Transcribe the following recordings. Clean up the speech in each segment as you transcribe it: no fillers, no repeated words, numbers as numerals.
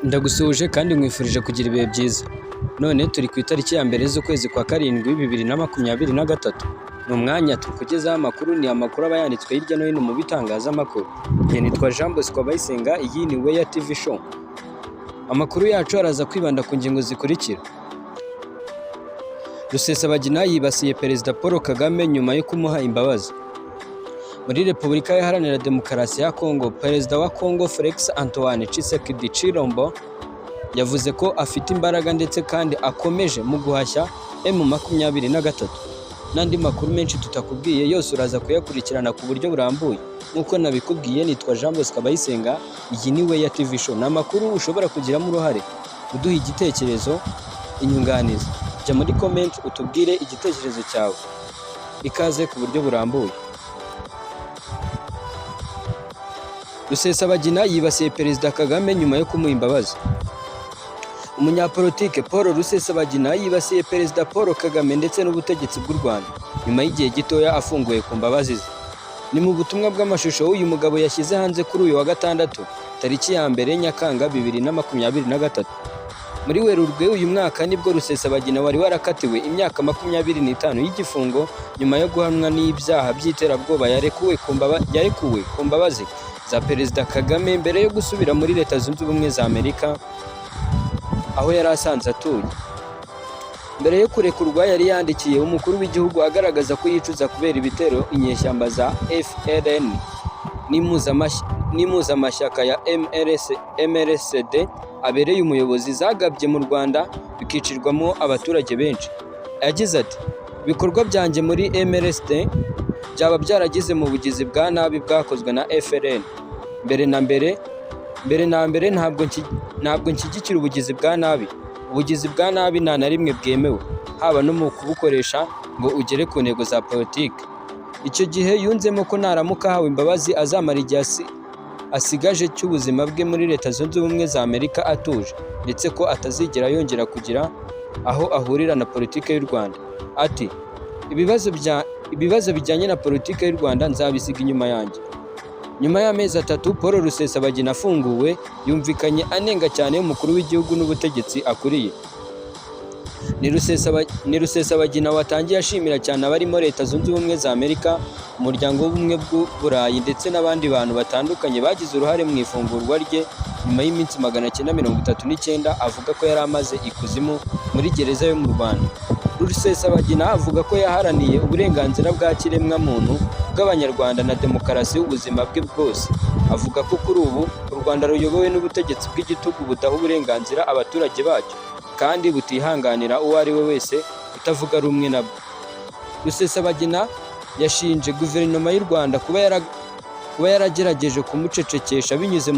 Ndagusuhuje kandi nkwifurije kugira ibihe byiza. None turi ku itariki ya mbere z'ukwezi kwa karindwi 2023. Ni umwanya tukugezaho amakuru, ni amakuru aba yanditswe hirya no hino mu bitangazamakuru. Njye nitwa Jean Bosco Abayisenga, iyi ni Weya TV Show. Amakuru yacu araza kwibanda ku ngingo zikurikira. Rusesabagina yibasiye Perezida Paul Kagame nyuma yo kumuha imbabazi. Muri Repubulika Iharanira Demokarasi ya Kongo, Perezida wa Kongo Felix Antoine Tshisekedi Tshilombo yavuze ko afite imbaraga ndetse kandi akomeje mu guhashya M23. N'andi makuru menshi tutakubwiye yose uraza kuyakurikirana ku buryo burambuye. Nk'uko nabikubwiye, nitwa Jean Bosco Abayisenga, iyi ni Weya TV Show. Ni amakuru ushobora kugiramo uruhare, uduha igitekerezo, inyunganizi. Jya muri comment utubwire igitekerezo cyawe. Ikaze ku buryo burambuye. Rusesabagina yibasiye Perezida Kagame nyuma yo kumuha imbabazi. Umunyapolitike Paul Rusesabagina yibasiye Perezida Paul Kagame ndetse n'ubutegetsi bw'u Rwanda nyuma y'igihe gitoya afunguwe ku mbabazi ze. Ni mu butumwa bw'amashusho uyu mugabo yashyize hanze kuri uyu wa gatandatu tariki ya mbere Nyakanga 2023. Muri Werurwe uyu mwaka nibwo Rusesabagina wari warakatiwe imyaka 25 y'igifungo nyuma yo guhamwa n'ibyaha by'iterabwoba yarekuwe ku mbabazi za Perezida Kagame mbere yo gusubira muri Leta Zunze Ubumwe za Amerika aho yari asanze atuye. Mbere yo kurekurwa yari yandikiye umukuru w'igihugu agaragaza ko yicuza kubera ibitero inyeshyamba za FLN n'impuzamashyaka ya MRCD abereye umuyobozi zagabye mu Rwanda bikicirwamo abaturage benshi. Yagize ati ibikorwa byanjye muri MRSD byaba byaragize mu bugizi bwa nabi bwakozwe na FLN. Mbere na mbere ntabwo nshyigikira ubugizi bwa nabi. Ubugizi bwa nabi nta na rimwe bwemewe, haba no mu kubukoresha ngo ugere ku ntego za politiki. Icyo gihe yunzemo ko naramuka ahawe imbabazi azamara igihe asigaje cy'ubuzima bwe muri Leta Zunze Ubumwe za Amerika atuje, ndetse ko atazigera yongera kugira aho ahurira na politiki y'u Rwanda. Ati ibibazo bijyanye na politiki y'u Rwanda nzabisiga inyuma yanjye. Nyuma y'amezi 3 Paul Rusesabagina afunguwe, yumvikanye anenga cyane umukuru w'igihugu n'ubutegetsi akuriye. Ni Rusesabagina watangiye ashimira cyane abarimo Leta Zunze Ubumwe za Amerika, Umuryango w'Ubumwe bw'u Burayi ndetse n'abandi bantu batandukanye bagize uruhare mu ifungurwa rye nyuma y'iminsi 939 avuga ko yari amaze ikuzimu muri gereza yo mu Rwanda. Rusesabagina avuga ko yaharaniye uburenganzira bwa kiremwamuntu bw'Abanyarwanda na demokarasi ubuzima bwe bwose. Avuga ko kuri ubu u Rwanda ruyobowe n'ubutegetsi bw'igitugu budaha uburenganzira abaturage bacyo kandi butihanganira uwo ari we wese utavuga rumwe nabwo. Rusesabagina yashinje guverinoma y'u Rwanda kuba yaragerageje kumucecekesha binyuze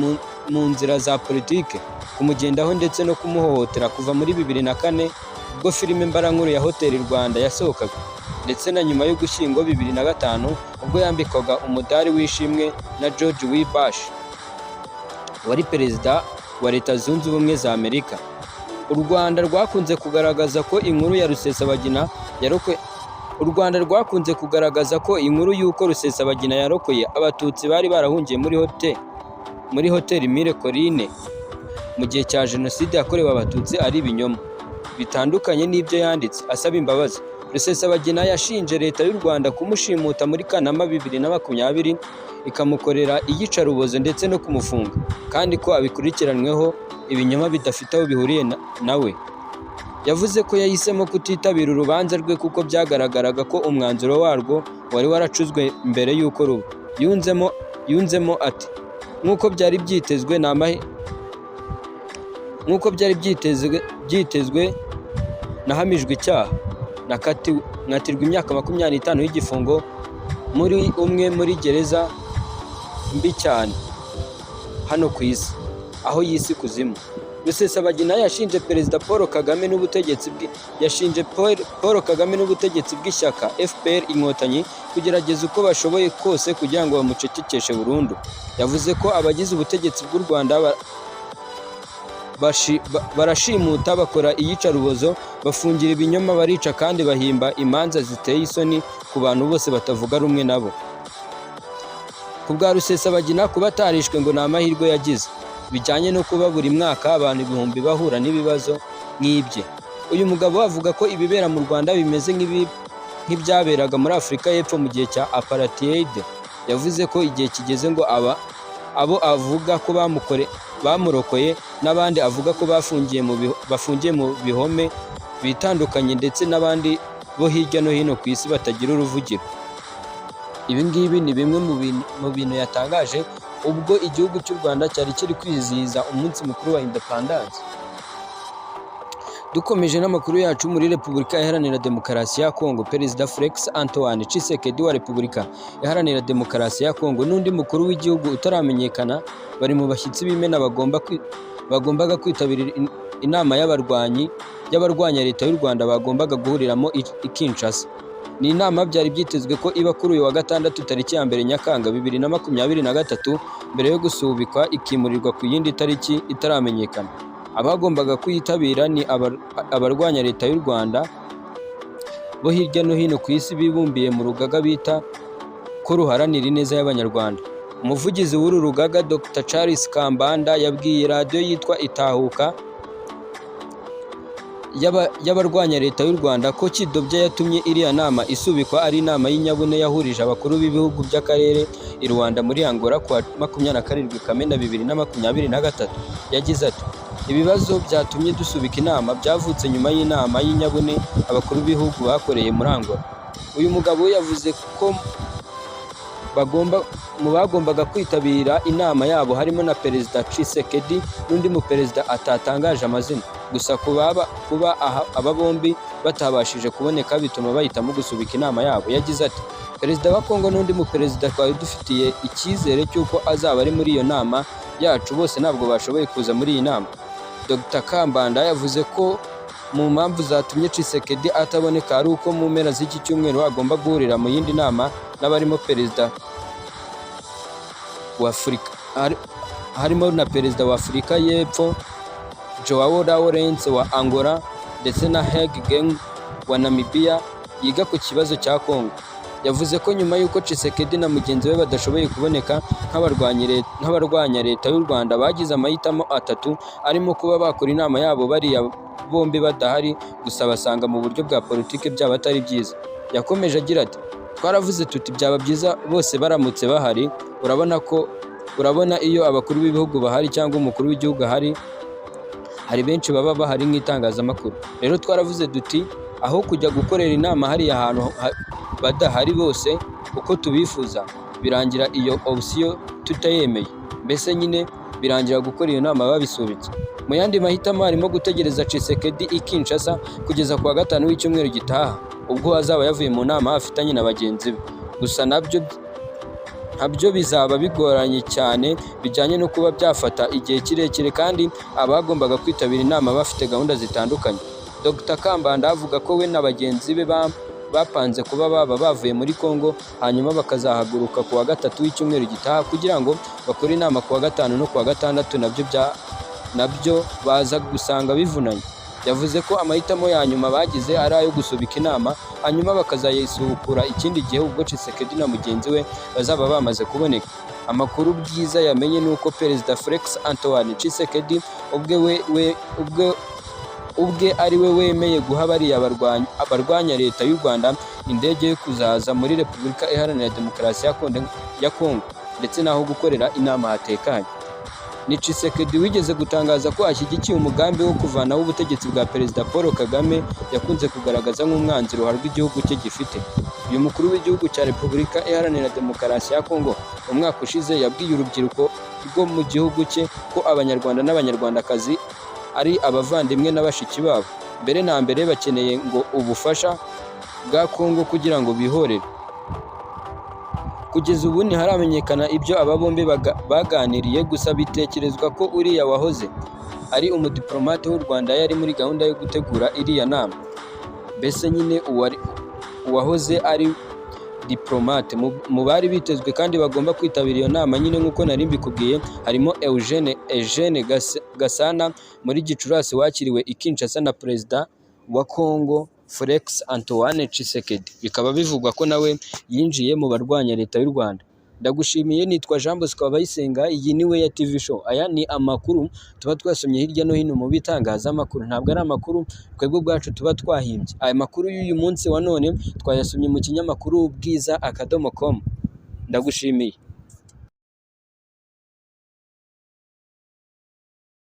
mu nzira za politike, kumugendaho ndetse no kumuhohotera kuva muri 2004 ubwo filime mbarankuru ya Hotel Rwanda yasohokaga, ndetse na nyuma yo Gushyingo 2005 ubwo yambikwaga umudari w'ishimwe na George W. Bush wari perezida wa Leta Zunze Ubumwe za Amerika. U Rwanda rwakunze kugaragaza ko inkuru ya Rusesabagina yarokoye U Rwanda rwakunze kugaragaza ko inkuru y'uko Rusesabagina yarokoye Abatutsi bari barahungiye muri hoteli Mille Collines mu gihe cya Jenoside yakorewe Abatutsi ari ibinyoma bitandukanye n'ibyo yanditse asaba imbabazi. Rusesabagina yashinje Leta y'u Rwanda kumushimuta muri Kanama 2020 ikamukorera iyicarubozo ndetse no kumufunga, kandi ko abikurikiranweho ibinyoma bidafite aho bihuriye nawe. Yavuze ko yahisemo kutitabira urubanza rwe kuko byagaragaraga ko umwanzuro warwo wari waracuzwe mbere y'uko ruba. Yunzemo ati nk'uko byari byitezwe nk'uko byari byitezwe nahamijwe icyaha nkatirwa imyaka 25 y'igifungo muri umwe muri gereza mbi cyane hano ku isi, aho yise ikuzimu. Rusesabagina yashinje Perezida Paul Kagame n'ubutegetsi bwe yashinje Paul Kagame n'ubutegetsi bw'ishyaka FPR Inkotanyi kugerageza uko bashoboye kose kugira ngo bamucecekeshe burundu. Yavuze ko abagize ubutegetsi bw'u Rwanda barashimuta, bakora iyicarubozo, bafungira ibinyoma, barica kandi bahimba imanza ziteye isoni ku bantu bose batavuga rumwe nabo. Ku bwa Rusesabagina, kuba atarishwe ngo ni amahirwe yagize, bijyanye no kuba buri mwaka abantu ibihumbi bahura n'ibibazo nk'ibye. Uyu mugabo avuga ko ibibera mu Rwanda bimeze nk'ibyaberaga muri Afurika y'Epfo mu gihe cya apartheid. Yavuze ko igihe kigeze ngo aba abo avuga ko bamurokoye n'abandi avuga ko bafungiye mu bihome bitandukanye, ndetse n'abandi bo hirya no hino ku isi batagira uruvugiro. Ibi ngibi ni bimwe mu bintu yatangaje ubwo igihugu cy'u Rwanda cyari kiri kwizihiza umunsi mukuru wa independence. Dukomeje n'amakuru yacu muri Repubulika Iharanira Demokarasi ya Kongo, Perezida Felix Antoine Tshisekedi wa Repubulika Iharanira Demokarasi ya Kongo n'undi mukuru w'igihugu utaramenyekana bari mu bashyitsi b'imena bagombaga kwitabira inama y'abarwanya leta y'u Rwanda bagombaga guhuriramo i Kinshasa. Ni inama byari byitezwe ko iba kuri uyu wa gatandatu, tariki ya 1 Nyakanga 2023, mbere yo gusubikwa ikimurirwa ku yindi tariki itaramenyekana. Abagombaga kuyitabira ni abarwanya leta y'u Rwanda bo hirya no hino ku isi bibumbiye mu rugaga bita ko ruharanira ineza y'Abanyarwanda. Umuvugizi w'uru rugaga, Dr Charles Kambanda, yabwiye radiyo yitwa Itahuka y'abarwanya leta y'u Rwanda ko kidobya yatumye iriya nama isubikwa ari inama y'inyabune yahurije abakuru b'ibihugu by'akarere i Luanda muri Angola kuwa 27 Kamena 2023. Yagize ati: "Ibibazo byatumye dusubika inama byavutse nyuma y'inama y'inyabune abakuru b'ibihugu bakoreye muri Angola." Uyu mugabo yavuze ko bagomba mu bagombaga kwitabira inama yabo harimo na Perezida Tshisekedi n'undi mu perezida atatangaje amazina. Gusa kuba aba bombi batabashije kuboneka bituma bahitamo gusubika inama yabo. Yagize ati: "Perezida wa Kongo n'undi mu perezida twari dufitiye icyizere cy'uko azaba ari muri iyo nama yacu, bose ntabwo bashoboye kuza muri iyi nama." Dr Kambanda yavuze ko mu mpamvu zatumye Tshisekedi ataboneka ari uko mu mpera z'iki cyumweru agomba guhurira mu yindi nama n'abarimo perezida wa Afurika harimo na perezida wa Afurika y'Epfo, Joao Lourenço wa Angola, ndetse na Hage Geingob wa Namibia, yiga ku kibazo cya Congo. Yavuze ko nyuma y'uko Tshisekedi na mugenzi we badashoboye kuboneka, nk'abarwanya leta y'u Rwanda bagize amahitamo atatu arimo kuba bakora inama yabo bariya bombi badahari, gusa basanga mu buryo bwa politiki byaba atari byiza. Yakomeje agira ati: "Twaravuze tuti byaba byiza bose baramutse bahari. Urabona ko urabona iyo abakuru b'ibihugu bahari cyangwa umukuru w'igihugu ahari, hari benshi baba bahari nk'itangazamakuru. Rero twaravuze duti aho kujya gukorera inama hariya hantu badahari bose uko tubifuza, birangira iyo option tutayemeye. Mbese nyine birangira gukora iyo nama babisubitse." Mu yandi mahitamo harimo gutegereza Tshisekedi i Kinshasa kugeza ku wa gatanu w'icyumweru gitaha, ubwo azaba yavuye mu nama afitanye na bagenzi be. Gusa nabyo bizaba bigoranye cyane, bijyanye no kuba byafata igihe kirekire kandi abagombaga kwitabira inama bafite gahunda zitandukanye. Dr Kambanda avuga ko we na bagenzi be bapanze kuba baba bavuye muri Congo, hanyuma bakazahaguruka ku wa gatatu w'icyumweru gitaha kugira ngo bakore inama ku wa gatanu no ku wa gatandatu, nabyo baza gusanga bivunanye. Yavuze ko amahitamo ya nyuma bagize ari ayo gusubika inama, hanyuma bakazayisubukura ikindi gihe ubwo Tshisekedi na mugenzi we bazaba bamaze kuboneka. Amakuru Bwiza yamenye ni uko Perezida Felix Antoine Tshisekedi ubwe we ubwe ari we wemeye guha bariya abarwanya leta y'u Rwanda indege yo kuzaza muri Repubulika Iharanira Demokarasi ya Kongo, ndetse n'aho gukorera inama hatekanye. Ni Tshisekedi wigeze gutangaza ko ashyigikiye umugambi wo kuvanaho ubutegetsi bwa Perezida Paul Kagame yakunze kugaragaza nk'umwanzi ruharwa igihugu cye gifite. Uyu mukuru w'igihugu cya Repubulika Iharanira Demokarasi ya Kongo mu mwaka ushize yabwiye urubyiruko rwo mu gihugu cye ko Abanyarwanda n'Abanyarwandakazi ari abavandimwe na bashiki babo. Mbere na mbere bakeneye ngo ubufasha bwa Kongo kugira ngo bihorere. Kugeza ubu ntiharamenyekana ibyo aba bombi baganiriye, gusa bitekerezwa ko uriya wahoze ari umudiplomate w'u Rwanda yari muri gahunda yo gutegura iriya nama. Mbese nyine uwahoze ari diplomate mu bari bitezwe kandi bagomba kwitabira iyo nama nyine, nk'uko nari mbikubwiye, harimo Eugene Gasana, muri Gicurasi wakiriwe i Kinshasa na Perezida wa Congo Felix Antoine Tshisekedi, bikaba bivugwa ko nawe yinjiye mu barwanya leta y'u Rwanda. Ndagushimiye, nitwa Jean Bosco Abayisenga, iyi ni Weya TV Show. Aya ni amakuru tuba twasomye hirya no hino mu bitangazamakuru, ntabwo ari amakuru twebwe ubwacu tuba twahimbye. Aya makuru y'uyu munsi wa none twayasomye mu kinyamakuru Bwiza.com. Ndagushimiye.